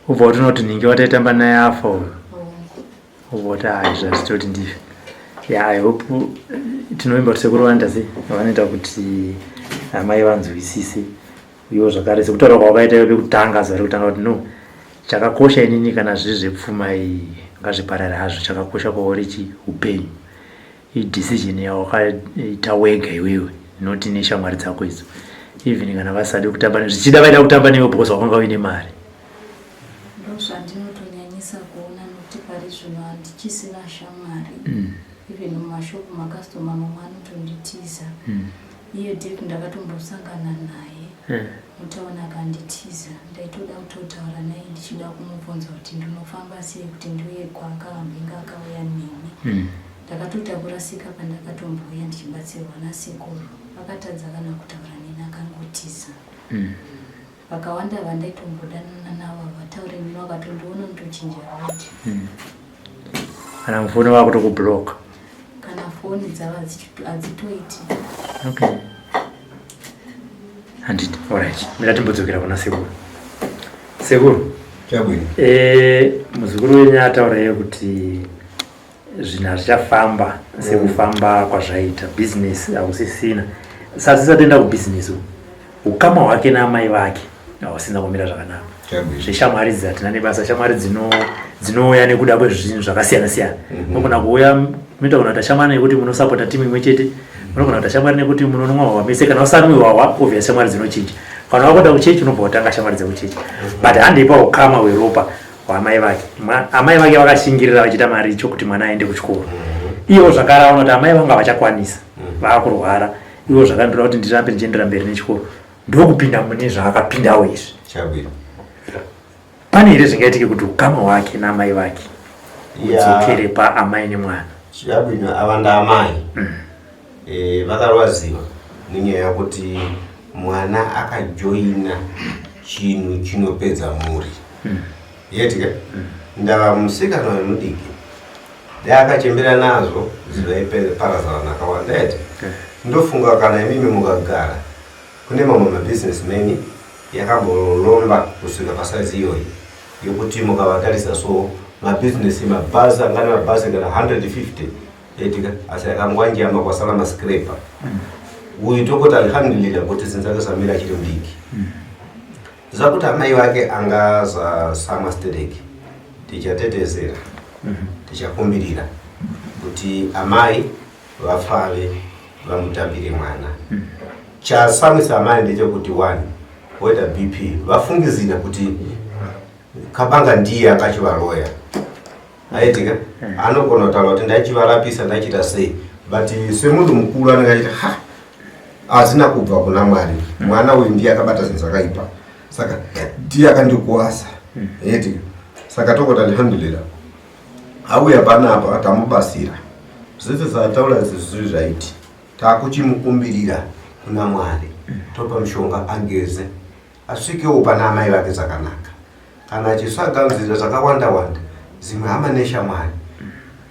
ubva utinoti ninge wataitamba naye afa uyu, ubva uti hai, zvazvitoti ndife. Yeah, I hope, tinovimba kuti sekuru vanoita sei, vanoita kuti amai vanzwisise. Uyewo zvakare sekutaura kwawakaita iwe pekutanga, zuva rekutanga, kuti no, chakakosha inini kana zviri zvepfuma iyi ngazviparare hazvo, chakakosha kwauri chi upenyu. Idecision yawakaita wega iwewe, noti neshamwari dzako idzo, even kana vasadi kutamba, zvichida vaida kutamba newe because wakanga uine mari. Ndozvandinotonyanyisa kuona, nokuti pari zvino handichisina shamwari. Even mumashopu makastoma mamwe anotonditiza. Iye Dave ndakatombosangana naye mutauni akanditiza. Ndaitoda kutotaura naye ndichida kumubvunza kuti ndinofamba sei kuti ndiuye kwaakavambinga akauya neni. Ndakatoita kurasika pandakatombouya ndichibatsirwa nasekuru, akatadza kana kutaura neni, akangotiza. Vakawanda vandaitombodanana navo havataure neni, vakatondiona ndotochinja road. Kana mufoni vakutokubloka? Kana foni dzava hadzitoiti. Okay, handiti? Alright, mina timbodzokera kuna sekuru. Sekuru. Chabwino. Muzukuru wenyu ataura iye kuti zvinhu hazvichafamba sekufamba kwazvaita, bhizinesi hakusisina. Sasi tisati toenda kubhizinesi uku. Ukama hwake naamai vake hausina kumira zvakanaka. Zveshamwari idzi hatina nebasa, shamwari dzinouya nekuda kwezvinhu zvakasiyana siyana. Munogona mm -hmm. kuuya munoita kuna kuita shamwari nekuti munosapota timu imwe chete, munogona kuita shamwari nekuti munonwa hwahwa mese. Kana usanwi hwahwa, obvious shamwari dzinochinja. Kana wakuenda kuchechi unobva watanga shamwari dzekuchechi. But handei paukama hweropa hwamai vake. Amai vake vakashingirira vachiita maricho kuti mwana aende kuchikoro. Ivo zvakare aona kuti amai vangu havachakwanisa, vakurwara. Ivo zvakanditora kuti ndirambe ndichiendera mberi nechikoro, ndokupinda mune zvaakapindawo izvi. Pane here zvingaitike kuti ukama hwake naamai vake udzokere paamai nemwana? Chabwino ava ndaamai mm. E, vakarwadziwa nenyaya yekuti mwana akajoina chinhu chinopedza mhuri mm. Yetika mm. Ndava musikana wemudiki dai akachembera nazvo zvaiparadzana nakawanda eti mm. Ndofunga kana imimi mukagara kune mamwe mabusinessmen yakambolomba kusvika pasaizi iyoyi yokuti mukavatarisa so mabhizinesi mabhazi angana mabhazi kana 150 etika asi akangwanjama kwasara mascraper mm. Uyu tokoti alhamdulillah kuti zvinhu zvake zvamira achiri mudiki mm. Zvakuti amai vake angazasamwa stereki tichatetezera mm -hmm. Tichakumbirira kuti amai vafave vamutambire mwana mm. Chasamwisa amai ndechekuti one voita BP vafungizira kuti Kabanga ndiye akachivaroya aitika hmm. Anogona kutaura kuti ndaichivarapisa ndaichiita sei but semunhu mukuru anenge achiti ha hazina kubva kuna Mwari hmm. Mwana uyu ndiye akabata zvinhu zvakaipa saka ndiye akandikuwasa hmm. Yetika saka tokoti alhamdulillah auya panapa tamubasira zvese zvataura zviri zvaiti takuchimukumbirira kuna Mwari topa mushonga ageze asvikewo pana amai vake zvakanaka. Kana achisvaga nzira zvakawanda wanda dzimwe hama neshamwari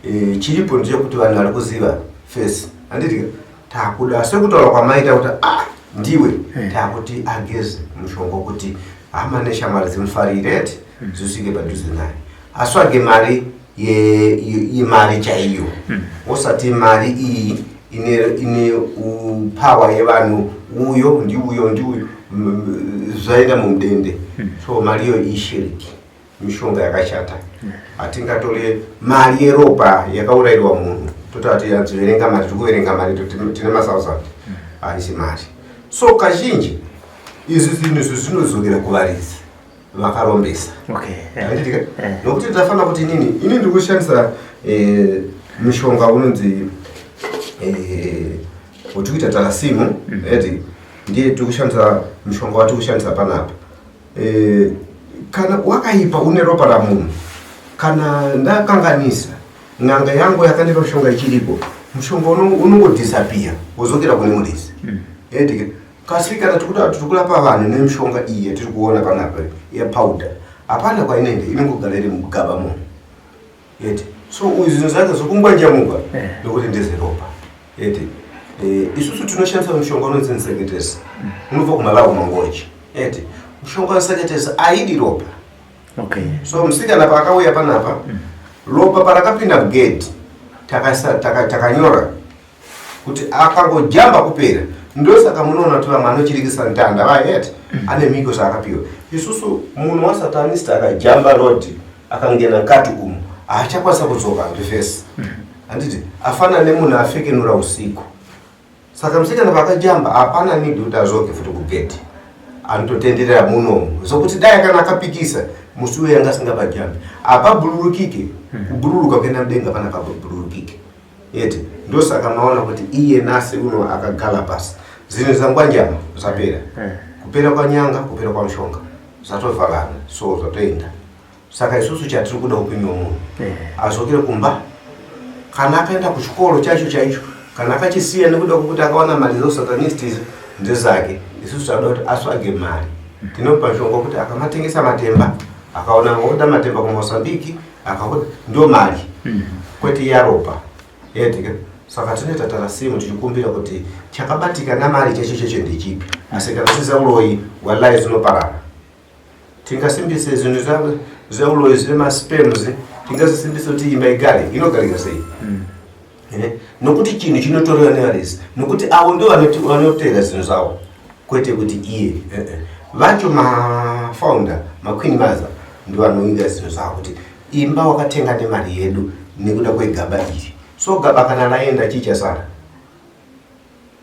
e, chiripo ndechekuti vanhu vari kuziva face handiti takuda sekutaura kwamaita kuti ah ndiwe hmm. Takuti ageze mushonga kuti hama neshamwari dzimufarire eti hmm. Zvisvike padhuze naye asvage mari yemari ye, chaiyo hmm. Osati mari iyi ine, ine power yevanhu uyo ndiuyo ndiuyo zvaenda mumudende hmm. So mari iyo ishiriki mishonga yakashata hatingatore hmm. Mari yeropa yakaurayirwa munhu totati adziverenga mari tiri kuverenga mari tine ma1000 haisi mari. So kazhinji izvi zvinhu izvi zvinodzokera kuvaridzi vakarombesa okay. Nokuti tafanira kuti inini ini ndiri kushandisa eh, mushonga unonzi eh, wetiri kuita tarasimu mm. Eti ndiye tiri kushandisa mushonga watiri kushandisa panapa eh, kana wakaipa une ropa ramunhu kana ndakanganisa n'anga yangu yakandipa mushonga ichiripo mushonga unongodisappear wozokera kune muridzi mm. Eti kasi kana tikuda tiri kurapa vanhu nemishonga iyi yatiri kuona panapa yepowder hapana kwainoenda inongogara iri mugaba munhu yeti so uyu zvinhu zvake zvokungwanjamuka eh. Nokuti ndezveropa yeti eh, isusu tinoshandisa mushonga unonzi nseketesi mm. Unobva kumalawi mangochi eti mushonga wenseketesi aidi ropa okay. So musikana paakauya panapa mm. Ropa parakapinda mugedhi takanyora taka, taka kuti akangojamba kupera ndosaka munoona kuti vamwe anochirikisa ntanda vaet mm. Ane mhiko zvaakapiwa isusu munhu wasatanist akajamba road akangena mukati umu haachakwanisa kudzoka reverse mm. Handiti afana nemunhu afekenura usiku saka musikana paakajamba hapana need kuti azoke futi kugedhi anototenderera munomu sokuti dai kana akapikisa musi uyo yanga asingapajambi hapabhururukike mm. Kubhururuka kuenda mudenga pana pabhururukike yete ndosaka maona kuti iye nasi uno akagala pasi zvinhu zvangwanjama zvapera eh. Kupera kwanyanga kupera kwamushonga zvatovhalana so zvatoenda saka isusu chatiri kuda upenyu hwemunhu eh. Azokere kumba kana akaenda kuchikoro chacho chaicho kana akachisiya nekuda kwekuti akawana mari dzesatanist izi ndezake isusu tinoda kuti asvage mari tinopa mushonga wekuti akamatengesa matemba akaona oda matemba kumozambiki akaona ndo mari mm. Kwete yaropa yetika saka tinoita tarasimu tichikumbira kuti chakabatika namari chacho chacho ndechipi asi kana zviza uroyi wallahi zvinoparara tingasimbise zvinhu zveuroyi zvine masperms tingazisimbise kuti imba igare inogarika sei mm. Eh, nokuti chinhu chinotorewa nevarezi nokuti avo ndo vanotera zvinhu zvavo. Kwete kuti iye eh, eh. Vacho mafounder, maqueen mother, ndovanoinga zvinhu zvavo kuti imba wakatenga nemari yedu nekuda kwegaba iri. So gaba kana raenda, chichasara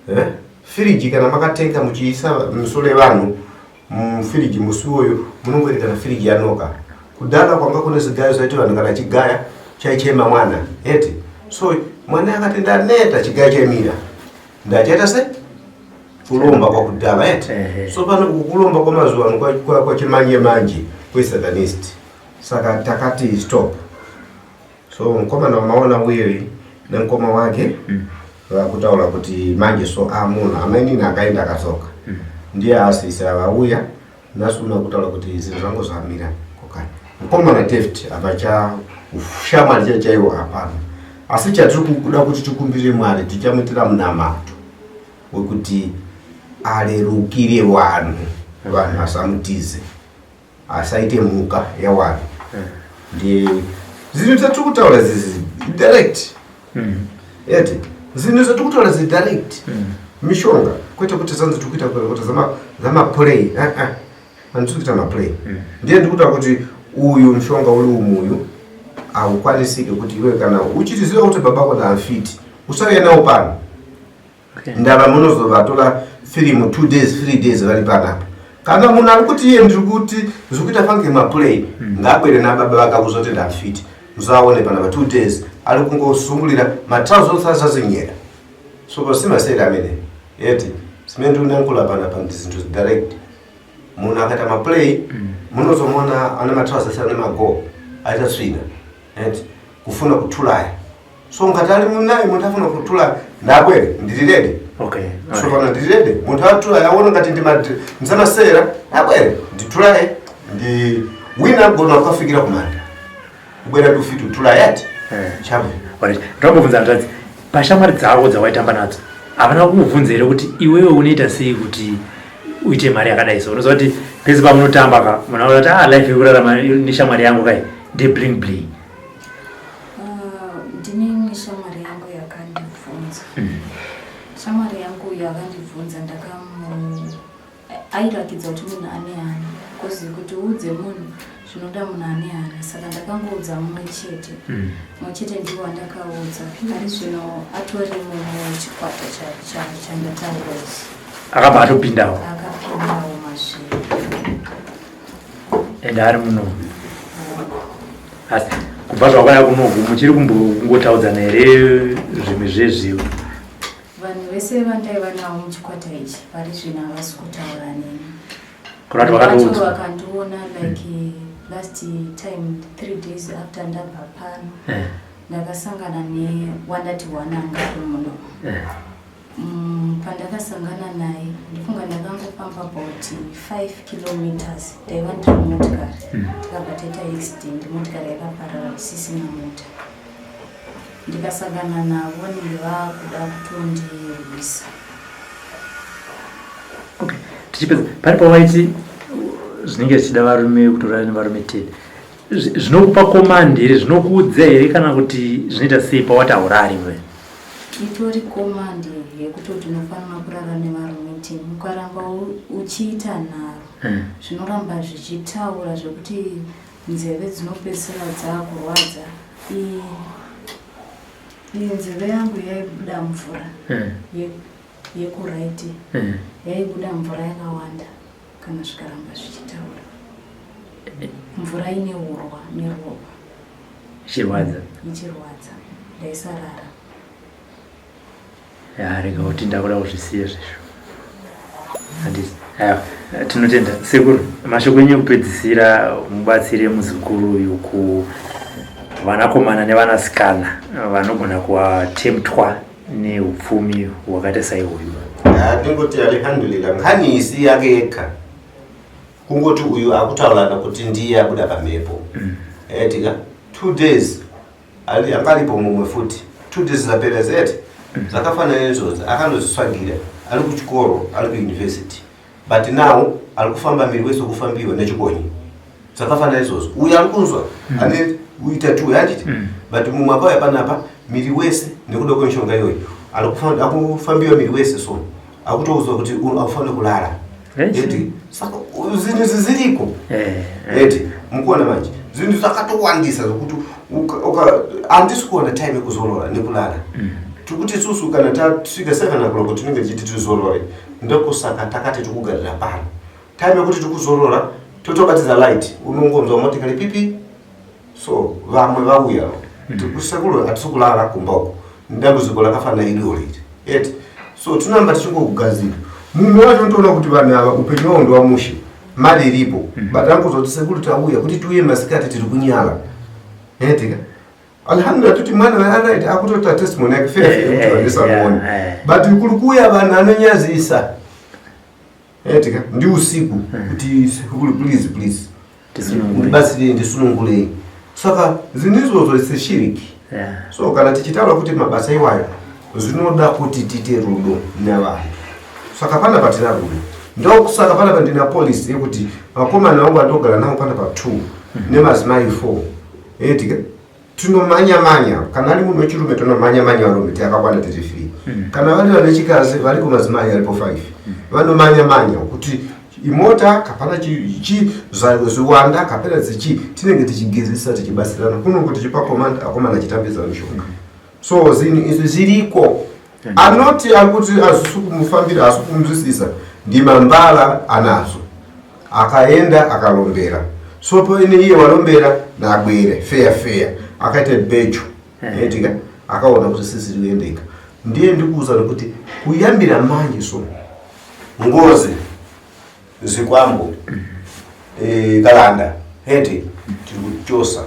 eh? Firiji kana makatenga muchiisa musoro yevanhu mufiriji, musi uyoyo munongoita kana firiji yanoka. Kudhara kwanga kune zvigayo zvaiti vanhu kana chigaya chaichema mwana eti. So mwana akati ndaneta, chigayo chaimira, ndachaita se kulomba kwakudhara eti. So pano kulomba kwamazuva ano kwachimanje manje kwesatanist, saka takati stop. So mukomana wamaona uyoyi nemukoma wake vakutaura kuti manje so amunhu amainini akaenda akadzoka, ndiye asisa vauya nhasi una kutaura kuti zvinhu zvangu zvamira kokani. Mukomana David apacha ushamwari chaiwo chaiwo hapana, asi chatiri kuda kuti tikumbire Mwari, tichamuitira munamato wekuti arerukire vanhu, vanhu vasamutize, asaite mhuka yawanhu. Ndiye zvinhu zvatiri kutaura zizi direct eti, zvinhu zvatiri kutaura zi direct mishonga, kwete kuti zanzi tiri kuita kuti zamaplay. Handisi kuita maplay. Ndiye ndiri kutaura kuti uyu mushonga uri umuyu haukwanisiki kuti iwe kana uchitiziva kuti baba ko ndamfiti, usauya nawo pano. Ndava munozovatora firimu 2 days, 3 days vari panapa. Kana munhu ari kuti iye ndiri kuti zviri kuita fange maplay, ngaabwere nababa vakakuzoti ndamfiti, musaone panapa 2 days ari kungosungulira matrousers azazinyera. So pasimaseri amene eti zimene ndikunankula panapa ndi zinthu direct. Munhu akaita maplay, munozomuona ane matrousers ane mago aita tsvina eti, kufuna kutulaya. So ngati ali munaye munthu afuna kutulaya, ndabwere, ndiri ready. So pano ndiri ready. Munthu atulaya aona ngati ndizamasera, abwere nditulaye. Ndi wina agona kukafikira kumanda kubwera ndufiti utulaya ati. Chabwe. Alright. Ndambobvunza hanzvadzi, pashamwari dzako dzawaitamba nadzo havana kukubvunza here kuti iwewe unoita sei kuti uite mari yakadai? So unoziva kuti pese pamunotamba ka, munhu anoona kuti ah, life yekurarama neshamwari yangu kai nde bling bling. Ah, ndine imwe shamwari yangu yakandibvunza. Shamwari yangu yakandibvunza, ndakamu airakidza kuti munhu ane hana, because kuti uudze munhu zvinoda munhu ane hana. Saka ndakangoudza mumwe chete. Mumwe chete ndiwo wandakaudza. Ari zvino atori muchikwata chandataura ichi. Akabva atopindawo? Akapindawo mazviri. Ende ari muno, asi kubva zvakauya kunoku muchiri kumbongotaudzana here zvimwe zvezviwo? Vanhu vese vandaiva navo muchikwata ichi vari zvino havasi kutaura neni. Kurati Vacho vakatoudzwa? Vakandiona like last time, 3 days after ndabva pano, ndakasangana newandati wananga ari muno. Pandakasangana naye, ndifunga ndakangofamba about 5 kilometers, ndaiva ndiri mumotikari, tikabva taita accident, motikari yakaparara isisina mota. Ndikasangana navo nenge vakuda kutondirwisa. Okay, tichipedza, pari pawaiti zvinenge zvichida varume kutorara nevarume 10, zvinokupa command here, zvinokuudza here, kana kuti zvinoita sei pawati haurari we? Itori command yekutoti unofanira kurara nevarume 10. Ukaramba uchiita nharo, zvinoramba zvichitaura zvekuti nzeve dzinopedzisira dzaakurwadza. Iyi nzeve yangu yaibuda mvura yekuright, yaibuda mvura yakawanda kana zvikaramba zvichitaura, mvura ine urwa neropa. Ichirwadza? Ichirwadza, ndaisarara. Ya, rega kuti ndakuda kuzvisiya zvezvo, handisi. Aiwa, tinotenda sekuru. Mashoko enyu ekupedzisira, mubatsire muzukuru uyu ku vanakomana nevanasikana vanogona kuvatemptwa neupfumi hwakaita saihwoyu. Ndingoti alhamdulillah, nkhani isi yake yekha, kungoti uyu akutaurana kuti ndiye abuda pamhepo etika 2 days angaripo mumwe futi 2 days zapera zete zvakafanana neizvozvo. Akanozvitsvagira, ari kuchikoro, ari kuuniversity, but now ari kufamba miri wese kufambiwa nechikonyi. Zvakafanana izvozvo, uyu ari kunzwa ane uita two handiti, but mumwe akauya panapa miri wese nekuda kwemishonga iyoyo ari kufambiwa miri wese. So Akutoudzwa kuti haufaniri kulala. Eti saka zvinhu izvi zviriko. Eti mukuona manje zvinhu zvakatowandisa zvokuti handisi kuona time yekuzorora nekulala. Tikuti isusu kana tasvika 7 o'clock tinenge tichiti tizorore, ndokusaka takati tikugarira pano time yekuti tikuzorora, totobatidza light, unongonzwa motikari pipi. So vamwe vauya tikusekuru, hatisi kulala kumba uko, dambudziko rakafanana iroro iri, eti. So tinoramba tichingokugadzira. Mumwe wacho unotoona kuti vanhu ava upenyu hwavo ndewamushe, mari iripo, but angozoti, "Sekuru, tauya kuti tiuye masikati, tiri kunyala," etika. Alhamdulillah, tuti mwana alright, akutoita testimony yake fair fair kuti vanhu vasamuone, but kuri kuuya vanhu anonyazisa, etika, ndi usiku, kuti, "Sekuru, please, please, ndibatsirei, ndisunungurei." Saka zvinhu izvozvo seshiriki. So kana tichitaura kuti mabasa iwayo, zvinoda kuti tiite rudo nevanhu. Saka panapa tina rudo, ndokusaka panapa ndina policy yekuti vakomana vangu vandogara navo panapa 2 nemadzimai 4, etika. Tinomanya manya kana ari munhu wechirume, tinomanya manya varume takakwana tiri free. Kana vari vane chikazi vari kumadzimai aripo 5, vanomanya manya kuti imota kapana chi zviwanda kapena dzichi, tinenge tichigezesa, tichibatsirana kunongo, tichipa command, akomana achitambidza mishonga. So zvinhu izvi zviriko. Anoti ari kuti hazvisi kumufambira, hasi kumunzwisisa, ndimambala anazo, akaenda akalombera. So paine iye walombera nabwere feya feya, akaita becho, etika, akaona kuti sisiri kuendeka. Ndiye ndikuuza nekuti kuyambira manje, so ngozi, zikwambo, kalanda, heti, tiri kuchosa.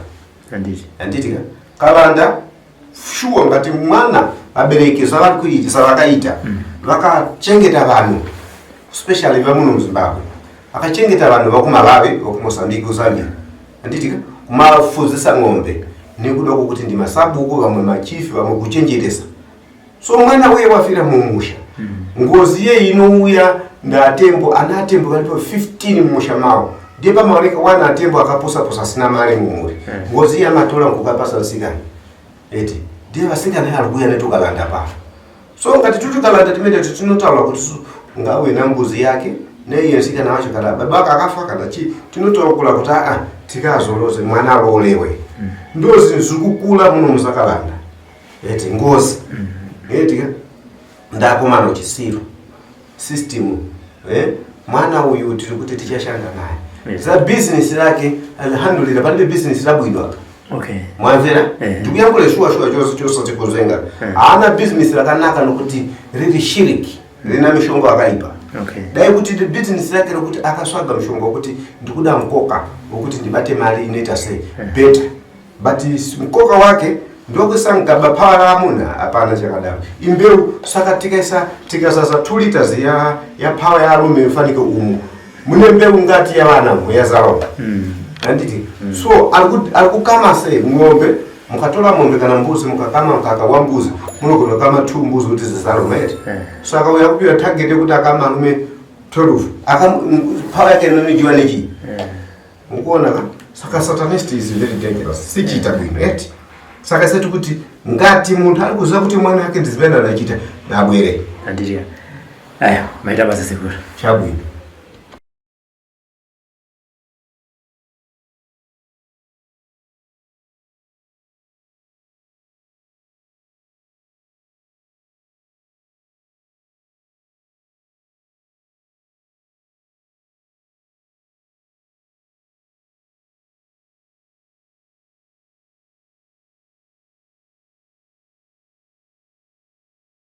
Handiti. Handiti ka kalanda shuwa, ngati mwana abereki zvavari kuita, zvavakaita, vakachengeta vanhu, especially vemuno muZimbabwe, akachengeta vanhu vakuMalawi, vakuMozambique, kuZambia, handiti ka, kumafudzisa ng'ombe nekuda kwokuti ndi masabuku, vamwe machifi, vamwe kuchenjeresa. So mwana uye wafira mumusha, ngozi iye inouya ndatembo. Ana atembo varipo 15 mumusha mavo, ndiye pamaoneka wana atembo akapusa-pusa, asina mari mumhuri. Ngozi iye amatora nkukapasa nsikana, eti, ndiye vasikana ari kuuya netukalanda pano. So ngati tutukalanda timene tinotaura kuti ngauye nambuzi yake neiye nsikana wacho, kana baba ake akafa kana chii, tinotaukura kuti aa, tikazoroze mwana alolewe. Ndo zvinhu zviri kukula muno musakalanda, eti, ngozi, eti ka ndakomana uchisiru system, eh? Mwana uyu tiri kuti tichashanda naye za business lake. Alhamdulillah, palibe business labwino apa. Mwamvera? Eh. Ndikuyankhula shuwa shuwa, chose chose tikuzenga. Haana business rakanaka nokuti riri shiriki, rina mishongo akaipa. Dai kuti business rake rokuti akasvaga mushonga wekuti ndikuda mukoka wekuti ndibate mari inoita sei, better, but mukoka wake ndokuisa mugaba power ramuna, hapana chakadaro, imbeu. Saka tikaisa, tikazaza 2 liters ya power yarume ifanike umu mune mbeu ngati yavana yazarwa, handiti? So ari kukama sei ng'ombe? Mukatora mombe kana mbuzi, mukakama mukaka wambuzi, munogona kukama 2 mbuzi kuti zizarwe, right? Saka uya kupiwa target yekuti akama arume 12, power yake inonijiwa nechii? Mukuona ka? Saka satanist is very dangerous, sichiita bwino, eti. Saka seti kuti ngati munthu ari kuziva kuti mwana wake ndizimene anachita, nabwere. Handiti. Aya, maita basa, sekuru. Chabwino.